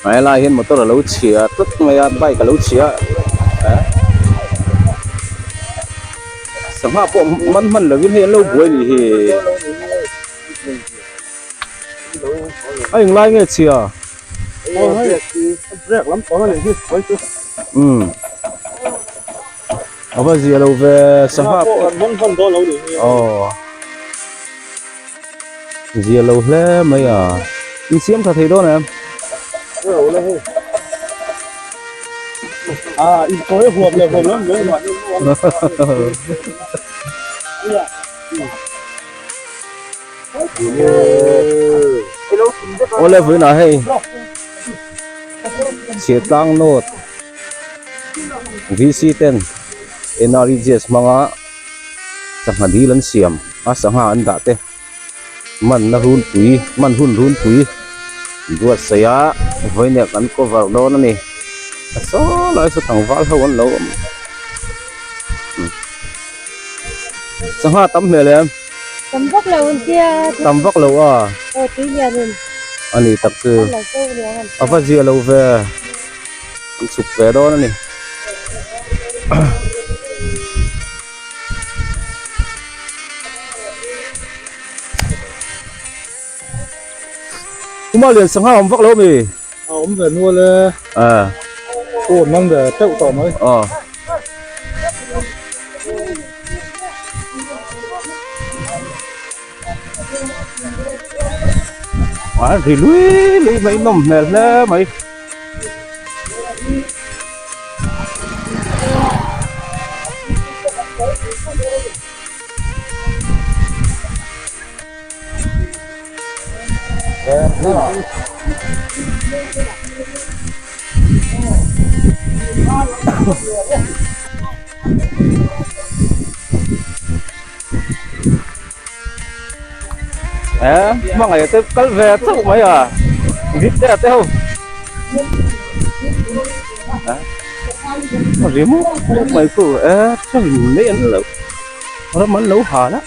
A helai hian motor alo chhia tlat mai a bike alo chhia a sangha pawh man hman lovin hei an lo buai nih hi a englai nge chhia umm a va zia lo ve sangha pawh aw. Zia lo hle mai a, in siam tha thei dawn em? Awle vawiinah hei Chhiatlang North VC ten NREGS hmanga sangha dil an siam a sangha an dah te manna runpui man hun runpui buatsaih a vawiin ah kan cover dawn a ni a saw lai saw tlangval ho an lo awm sangha tam hmel em tam vak lo an tia tam vak lo a aw tui lian in a ni tak chu a va zia lo ve. An chhuk ve dawn a ni. Kuma lian sangha awm vak lo mi? A awm ve nual e. A. Aw man ve teuh tawh mai. Aw. A ri lui lui mai nawm hmel hle mai. Ờ, hmangaih te kal ve chauh mai a vip te te ho a ri mup mup mai khu e chuan mai an lo ram an lo hal a.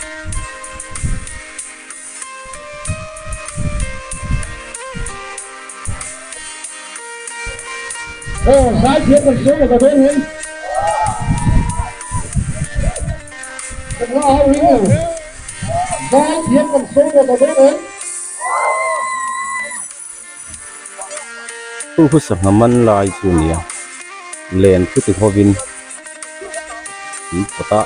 Chu khu sangha man lai chu a ni a len chu ti hovin an phawt a.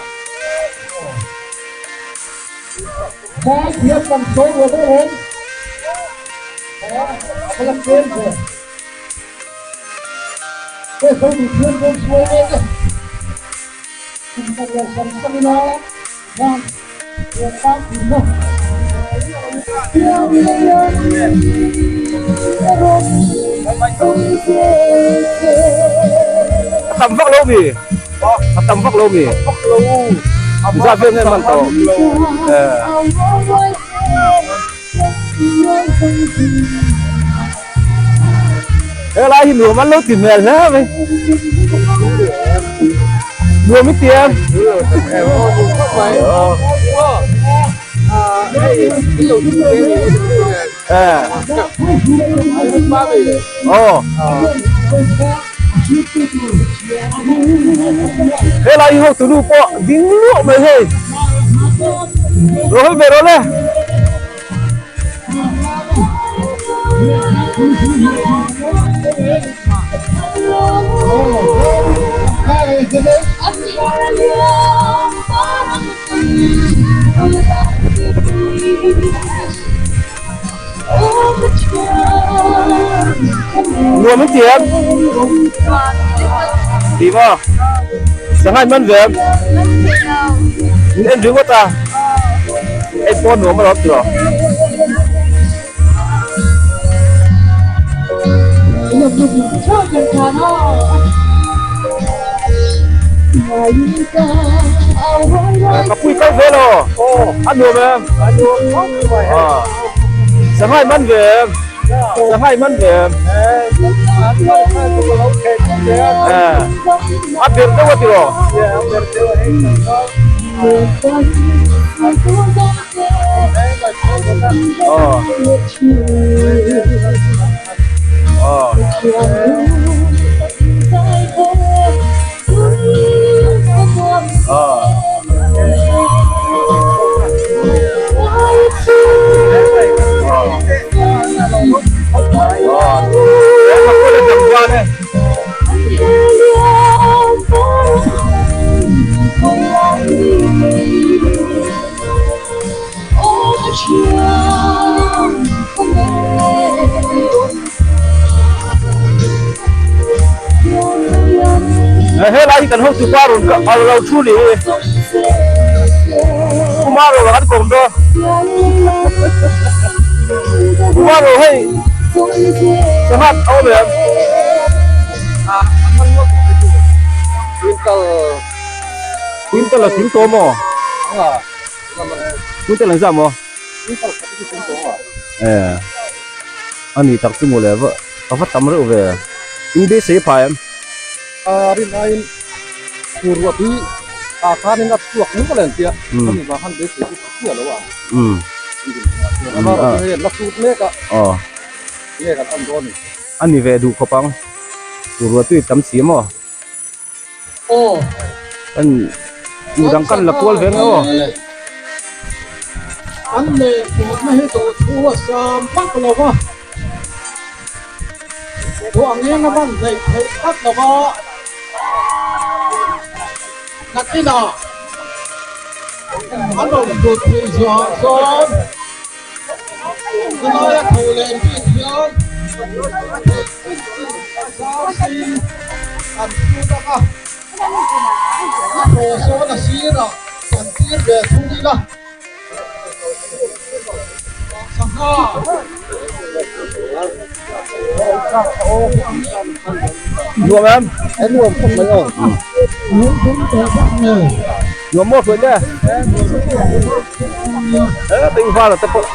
A tam vak lo mi a tam vak lo mi zat vel nge man tawh helai hi nuam an lo ti hmel hle mai nuam i ti em aw helai hi hotu nu pawh ding luah mai hei lo hawi ve rawh le. Nuam an ti em? Ti maw? Sangha in man ve em? In en ringawt a. En pawh nuam alawm tiraw? Ka pui kal ve lo. A nuam em? Sangha in man ve em? Sangha in man ve em? A ber deuh a tiraw? Aw. Aw. Helai hi kan hotu pa rawn a lo thu ni hi Kumar rawn an kawm dawn Kumar rawn hei sanghat a awm em Quintal a tling tawh maw? Quintal an zah maw? Eh a ni tak chu mawle va a va tam reuh ve in beisei phai em? A rin aiin tur ruat hi ah khanin a chhuak nual a tia ani vang khan beisei chu tha chiah lo a umm hei an la sut mek a nge kan en dawn ni a ni ve duh khawp ang tur ruat hi tam si maw? Kan mi dang kan la kual ve ang aw. An leh pawhna hi tawh thu a sam vak lo va, duh ang eng a man hleih theih tlat lo va, nakinah an rawn hlut theih zawhah chuan khawlaia tho leh bik hian theih chin chin a zau si an phut ang a, a thaw sawn a sirah kan tir ve thung ila sangha. Nuam em? Nuam khawp mai aw. Nuam maw hruai te? Eh tingval te pawh.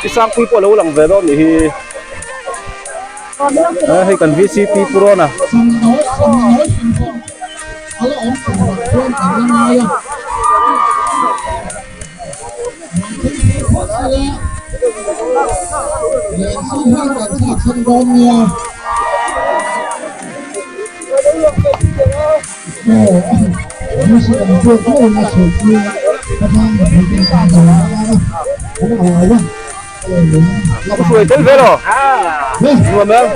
Chi sangpui pawh a lo lang ve dawn nih hi. Eh hei kan VCP pu rawn a. Ka hruai tel ve lo. Nuam em?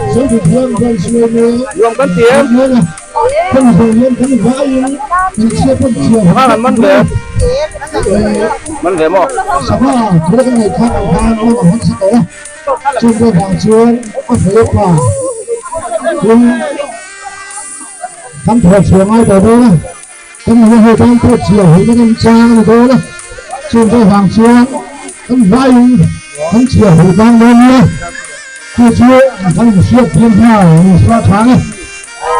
Nuam kan ti em? Sangha an man ve. Man ve maw? Kan thawh chhuah ngai tawh dawn a, kan nula ho tan pawh chhiar huihna kan chang a ni dawn a, chung te avang chuan kan vaiin kan chhiar huih tlang dawn nia, chu chu kan inhriat thiam hna ni suah thang e,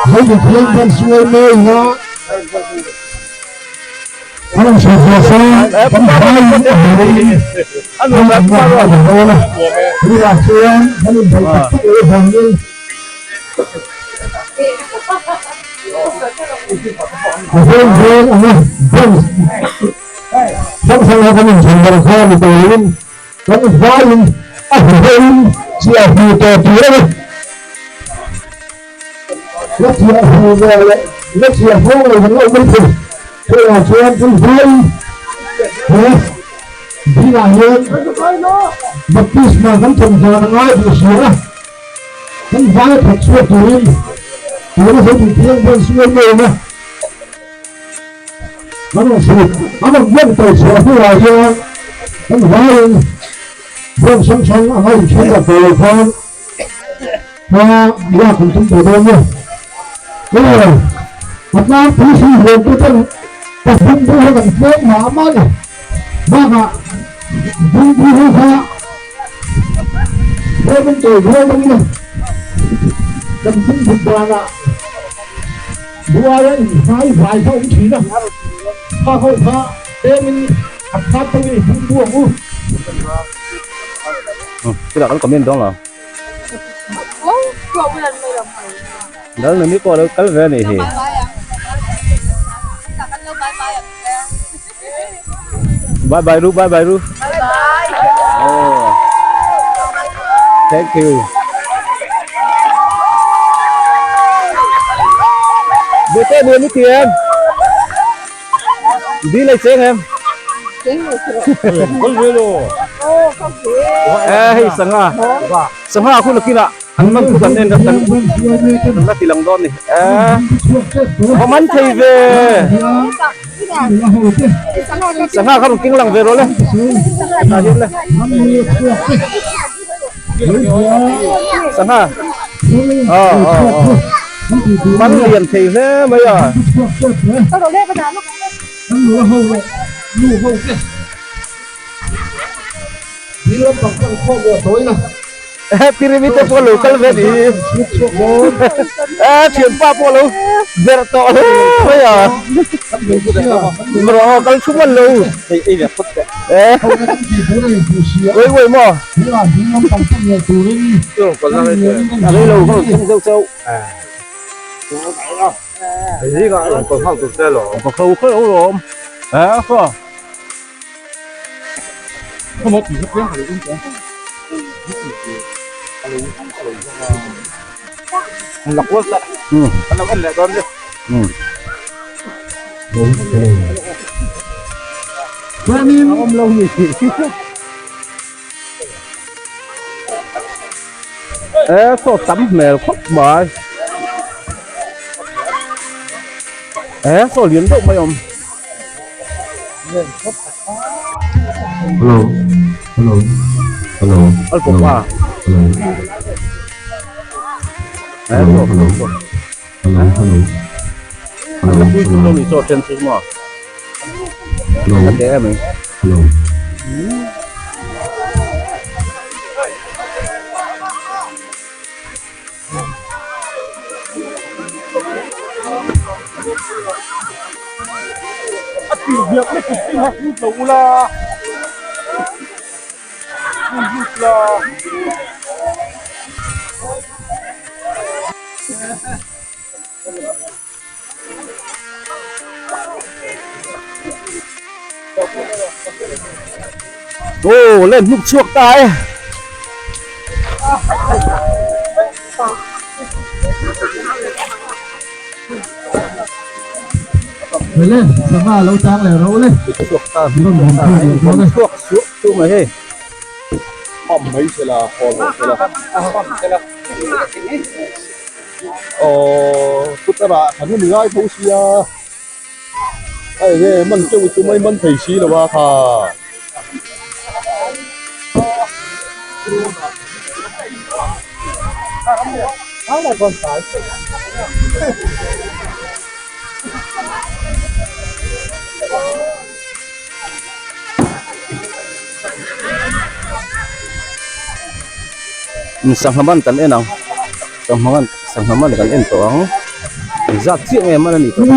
Zomi thiam kan suai mai ina a rawn sawi chhuah chuan kan vaiin a hmuhin kan inhmuh a ni dawn a, tunah chuan kan inbeih tak tak leh avangin. A veng veng ang a, bank hrang hrang a kan inchhan ber kha ni tawhin kan vaiin a hmuhawin chiah hmu tawh tur a ni. La chiah hmu ve leh la chiah hmu lo kan awm mai thei. Chuvang chuan kan vaiin he dinah hian baptisma kan chan dan a ngai tih hria a. Kan vai a that chhuak turin tuna zo tih thiang hian sual ngei a, an rawn hrut an rawn bawm tawh chhuah hnuah hian kan vaiin bawm hrang hrang anga inthen tak tawh lo khan hma lak kan tum tawh dawn nia. Aw, a tlangpui hri huam te ten ka bungbu ho kan tlem mah mah ni. Bakah bungbu ho kha Heng an tawi rual dang ina kan thingthut danah buaia inhmai vai kha awm thin a, kha ho kha tlem in a khat deuhin i bung bu ang u. Chutah kan comment dawn lo. Dal nuni pawh a lo kal ve a nih hi. Bye bye ru bye bye ru. Bye bye. Oh. Thank you. Bute nuam i ti em? Dil ai cheng em? Eh hei sangha sangha khu nakin ah an man khu kan en kan kan la ti lang dawn ni eh a man thei ve sangha kha rawn keng lang ve rawh le tah hian le sangha aw aw aw man lian thei hle mai a. Pyramid te pawh lo kal ve ni eh thianpa pawh lo berh tawh hle mai a rawh kal chhung an lo eh uai uai maw a rei lo ka rawn thleng deuh chauh ka kho kho lo lawm eh khaw E saw tam hmel khawp mai e saw lian deuh mai awm. Hello hello hello Alpawpa hello hello hello hello hello hello hello ni chaw then chu maw hello a te em hello Aw len hnuk chhuak ta e. Le sangha lo chang leh ro le. Chhuak ta chhuak suah suah mai hei. Pam mai sela haw lo sela pam sela aw putara kan ni ngai tho sia a enge man teuh chu mai man thei si lo a kha. Sangha man kan en ang sangha man sangha man kan en tawh ang zat chiah nge man a nih tawh.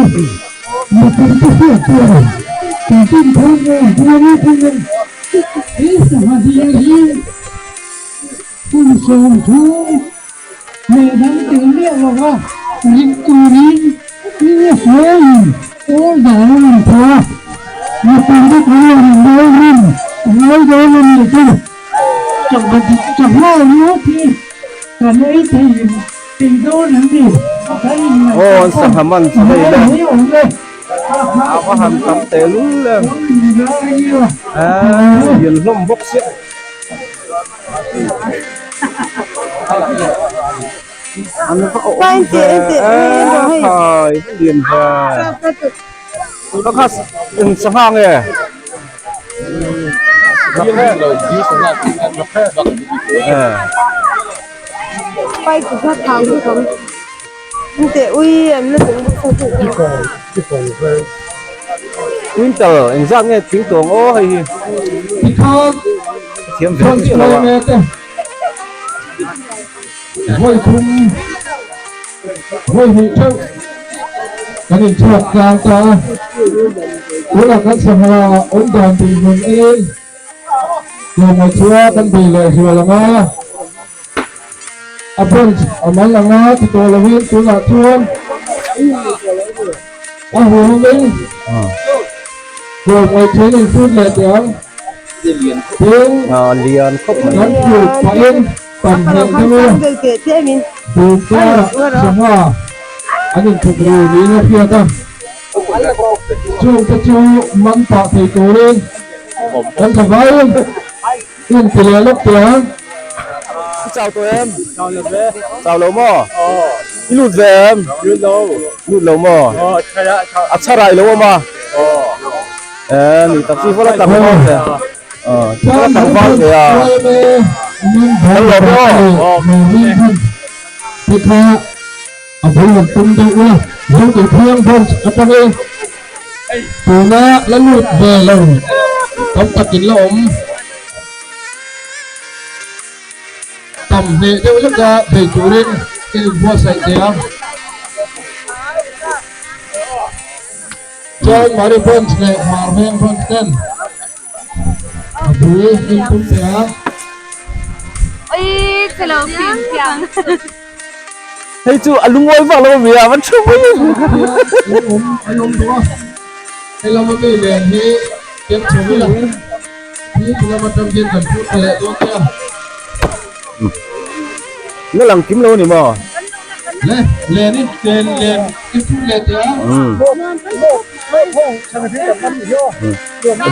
Aw an sangha man chu hei le a va han tam tehlul em aaa lian hlawm bawk sia. An va awm ve khai lian ve ka kha eng sangha nge Quintal engzat nge thing tawng aw hei hi thiam ve chiah lo a. Vawi thum vawi hnih theuh kan inchhuak tlang ta a, tunah kan sangha awm dan dinhmun enin tlawmngaih chua kan bei leh zual ang a, a branch a mal ang a ti tawh lovin tunah chuan a huamin tlawmngaih thian inchhut leh teh ang. Tin, lian khawp mai. Kan phut pahin. Tam hneh deuh a, tun karah sangha an inthawk ru niin a hriat a, chungte chu man pah thei turin kan tha vaiin inti leh lawk teh ang. I chau tawh em? Chau lo maw? I lut ve em? Lut lo maw? A chhar ah i lo awm a? Ee ni tak chu i va la tlangval ve. Chuan tlangval ve a kan lawm e aw te kha a bul han tum deuh ula zo tih thiang branch atangin tuna la lut ve lo tam takin la awm tam hneh deuh leka bei turin ka inbuatsaih teh ang. Chuan Mari Branch leh Hmarveng Branch ten a bul in tum teh a. Hei chu a lungawi vak lo a mi a va thu mai. An awm an awm duh a, helam a mi nen hi ken chho ila hi tilam atang hian kan phur ta leh dawn che a. Na lang kim lo a ni maw? Le len in len len in phur leh teh a.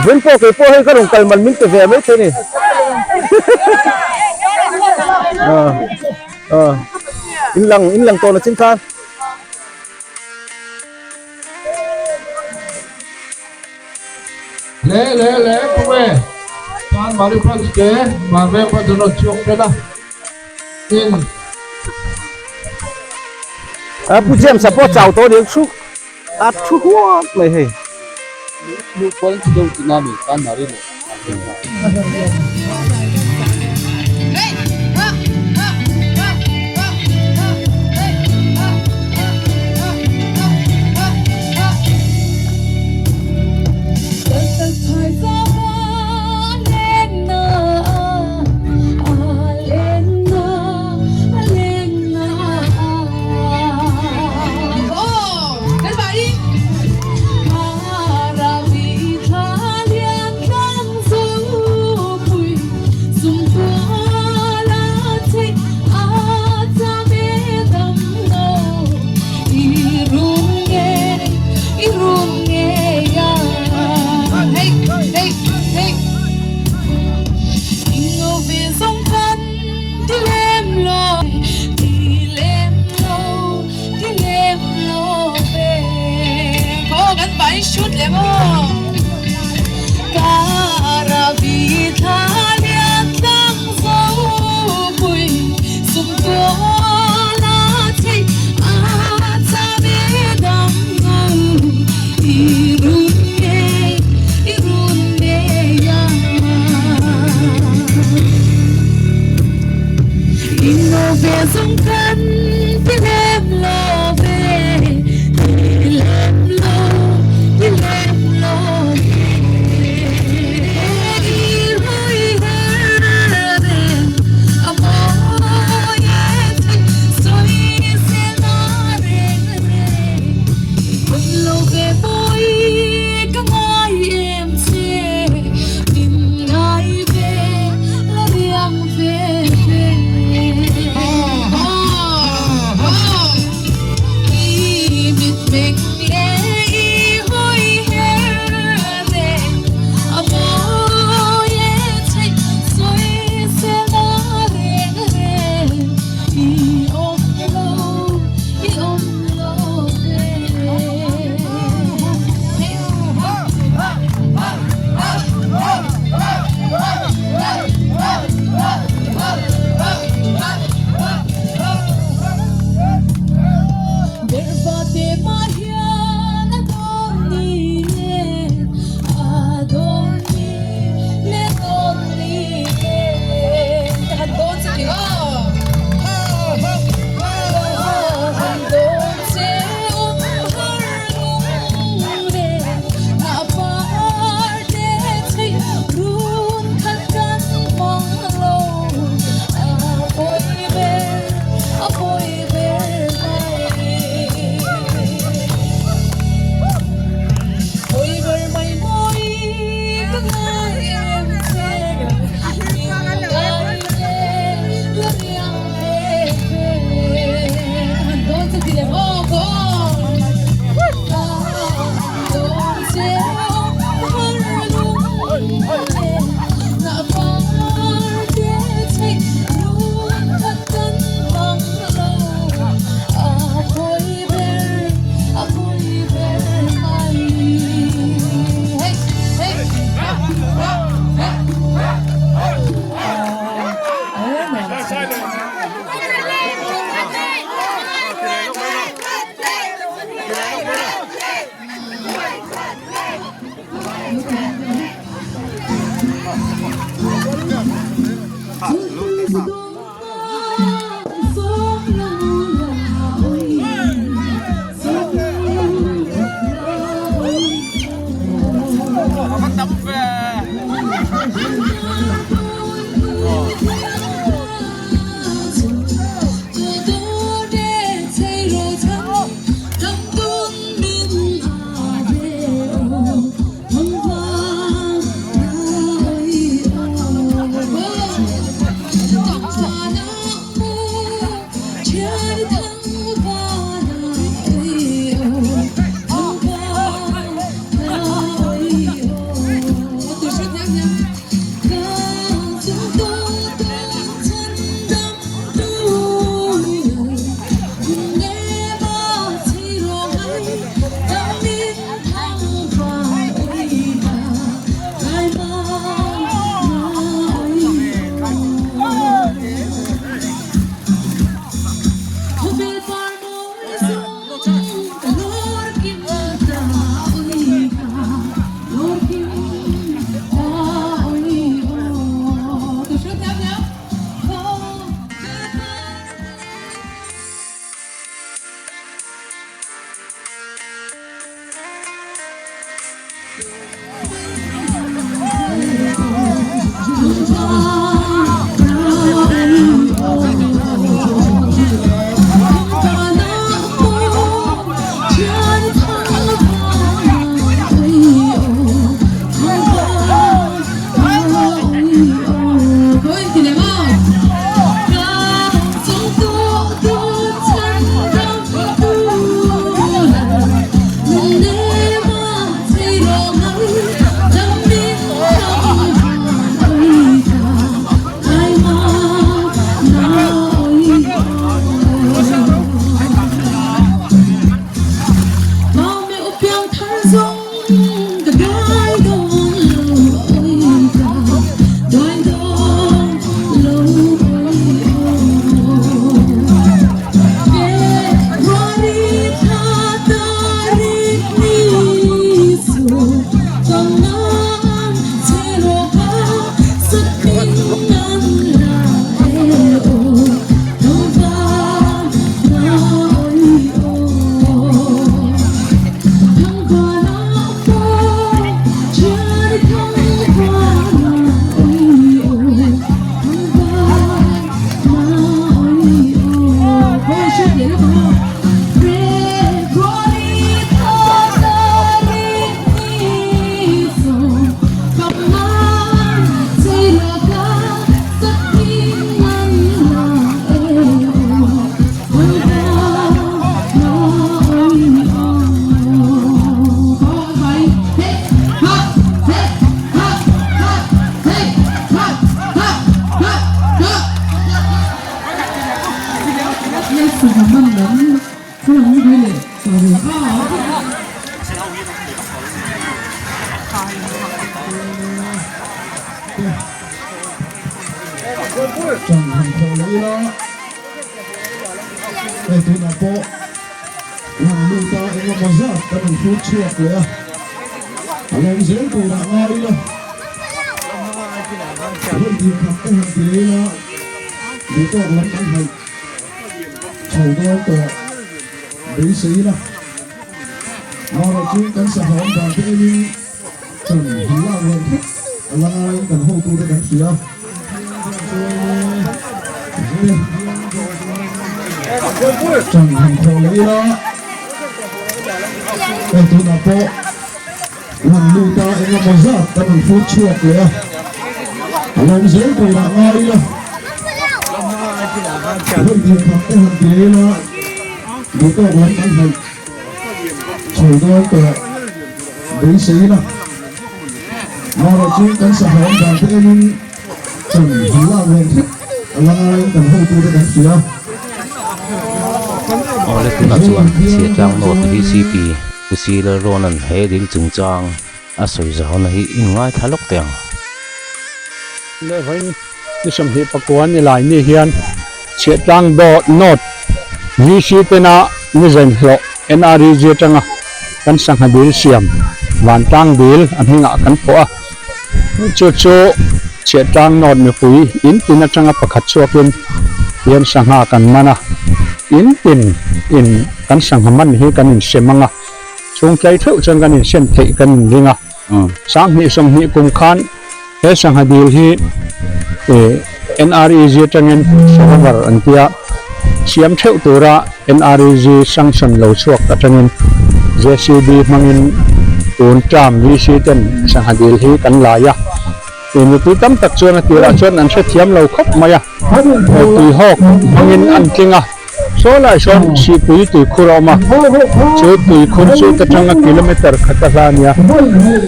Vun pawh kei pawh hei ka rawn kal man min pe ve mai thei ni. In lang in lang tawh na chin khan. Le le le kawng e chuan Mari Franz te Marve Franz an rawn chhuak ṭan a tin. A Pu James a pawh chau tawh aniang thu a thu huat mai hei. Chan han khawh leh ila hei tunah pawh lang lut a eng emaw zat kan rawn hrut chhuak leh a a lawm zel turah ngai ila vawi hnih khat te han ti leh ila duhtawk lam kan hnaih chho dawn tawh beisei ila amaherawh chu kan sangha awm dan te enin Chan han lak reng hret a la ngaiin kan hotute kan hria. Chan han khawh leh ila, hei tunah pawh lan lut a eng emaw zat kan rawn hrut chhuak leh a, a lawm zel turah ngai ila, vawi hnih khat te han ti leh ila, duhtawk lam kan hnaih chho dawn tawh. Beisei ila, Marawh chu kan sahawm dan te enin chan han lak reng hret a la ngaiin kan hotute kan hria. Awle tunah chuan Chhiatlang North VCP Pu Si Lalrawna'n he dil chungchang a sawi zahawna hi in ngaithla lawk teh ang. Lehvain ni 24 ni lai ni hian Chhiahtlang North VC tena ni zainhlawh NREG atanga kan sangha dil siam Vantlang dil a hmingah kan pawh a. Chu chu Chhiahtlang North mipui in tin atanga pakhat chhuakin hian sangha kan man a, in tin in kan sangha man hi kan insem ang a, chhung tlai theuh chuan kan insem theih kan inring a. 20 20 kum khan he sangha dil hi NREG atangin sarovar an tia siam theuh tura NREG sanction lo chhuak atangin JCB hmangin tun term VC ten sangha dil hi kan lai a, mipui tam tak chuan a tirah chuan an hrethiam lo khawp mai a, tuihawk hmangin an tling a. Saw lai sawn Sihpui tuikhur a awm a, chu tuikhur chu ta tanga kilometer khat a hla a nia,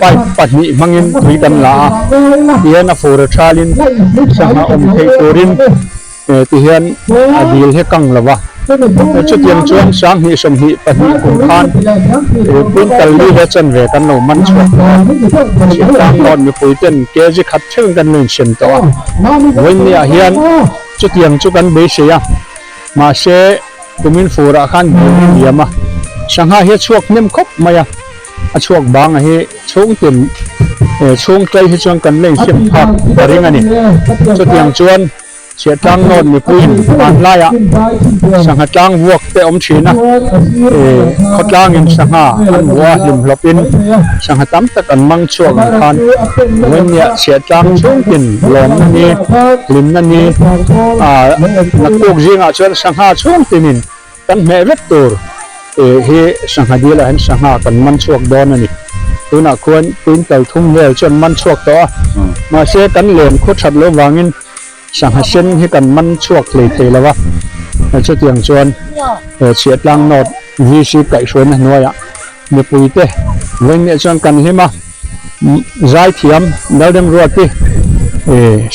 pipe pahnih hmangin tui kan la a, tihian a fur a thalin sangha awm theih turin tihian a dil hi kang lo va, chutiang chuan 20 22 kum khan quintal li leh chanve kan lo man chhuak tawh a, Chhiptlang North mipui ten kg khat thlengin kan lo insem tawh a, vawiinniah hian chutiang chu kan beisei a. Mahse, kumin furah khan dil a liam a, sangha hi a chhuak hnem khawp mai a, a chhuak banga hi chhungtin chhung tlai hi chuan kan la insiam phak ta ring a ni. Chutiang chuan Chhiahtlang North mipuiin hmanlaiah sangha tlang vuak te awm thin a, khawtlangin sangha an hmu a, hlimhlawpin sangha tam tak an mang chhuak ang khan vawiinniah Chhiahtlang chhungtin lawmna ni, hlimna ni naktuk zingah chuan sangha chhung tinin kan hmeh vek tur hi sangha dilah hian sangha kan man chhuak dawn a ni. Tunah khuan quintal thum vel chu an man chhuak tawh a, mahse kan len khaw that loh vangin sangha sen hi kan man chhuak hlei thei lo a, chutiang chuan Chhiahtlang North VC kaihhruaina hnuaiah Mipuite vawiinniah chuan kan hlim a, zaithiam Lalremruati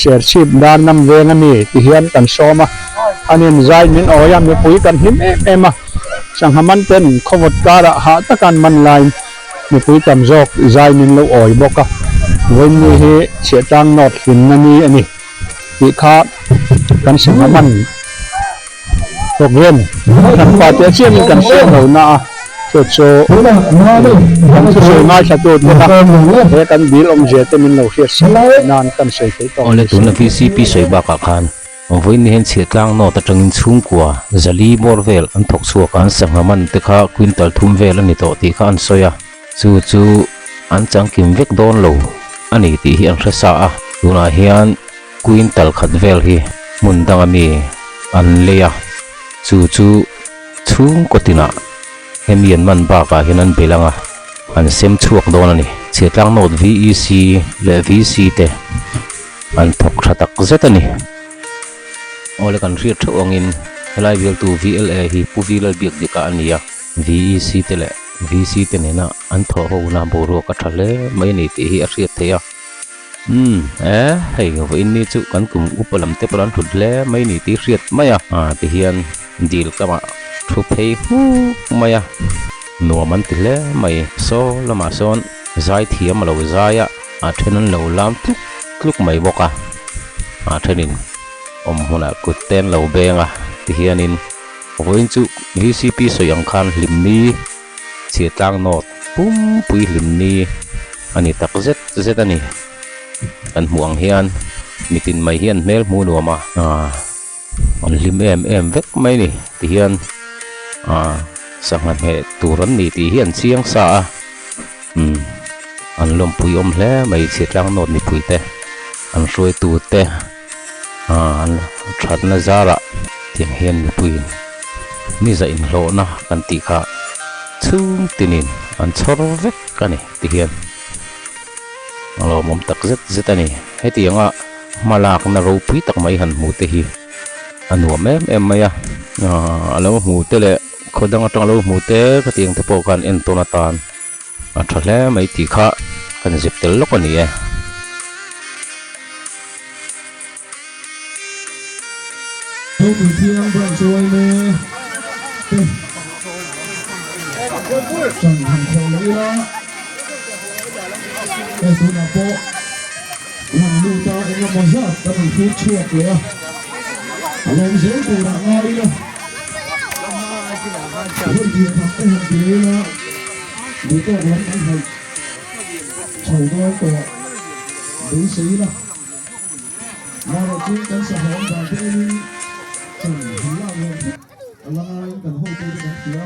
Serchhip Darnam veng a ni ti hian kan sawm a, anin zai min awi a, mipui kan hlim em em a, sangha man ten khawvawt karah hah taka an man laiin mipui tam zawk zai min lo awi bawk a, vawiinni hi Chhiahtlang North hlimna ni a ni tih kha kan sangha man. Program kan fate a chiangin kan hriat lo na a, chu chu kan thusawi ngaithla tu te kha he kan dil awmzia te min lo hriat sak nan kan sawi theih tawk Awle tuna VCP sawi bakah khan vawiin ni hian chhiahtlang note atangin chhungkua zali bawr vel an thawk chhuak a, an sangha man te kha quintal thum vel a ni tawh tih kha an sawi a, chu chu an changkim vek dawn lo a ni tih hi an hre sa a, tunah hian Quintal khat vel hi hmun danga mi an lei a, chu chu chhungkaw tinah hemi an man bakah hian an bel ang a, an sem chhuak dawn a ni. Chhiatlang North VEC leh VC te an thawk tha tak zet a ni. Awle kan hriat theuh angin helai bialtu VLA hi Pu V Lalbiakdika a ni a, VEC te leh VC te nena an thawh hona boruak a tha hle mai a ni tih hi a hriat theih a. Umm e, hei vawiin ni chu kan kum upa lam te pawh an thut hle mai ni tih hriat mai a, ah tihian dil kamah thu phei nghuk mai a, nuam an ti hle mai. Saw lamah sawn zai thiam a lo zai a, a then an lo lam tluk tluk mai bawk a, a thenin awm hmunah kut te an lo beng a, tihianin vawiin chu VCP sawi ang khan hlim ni. Chhiatlang North pumpui hlim ni a ni tak zet zet a ni. Kan hmuh ang hian mitin mai hian hmel hmuh nuam a, an hlim em em vek mai a ni. Tihian sangha hneh tur an ni tih hi an chiang sa a, umm an lawmpui awm hle mai Chhiatlang North mipui te an hruaitu te. An thatna zarah tiang hian mipuiin ni zah inhlawhna kan tih kha chhung tinin an chhawr vek a ni ti hian a lawmawm tak zet zet a ni. Hetianga hma lakna ropui tak mai han hmuh te hi a nuam em em mai a, a lo hmu te leh khaw dang atanga lo hmu te khatiang te pawh khan entawn atan A tha hle mai tih kha kan zep tel lawk a ni e. Thupui thiang branch yma te chan han khawh leh ila, hei tunah pawh han lut a engemaw zat kan rawn hrut chhuak leh a, a lawm zel turah ngai ila, hun thih khat te han ti leh ila. Duhtawk lam kan hnaih chho dawn tawh. Beisei ila. Mahrawh chu kan sangha awm dan te enin chan han lak lawm hret a la ngaiin kan hotute kan hria.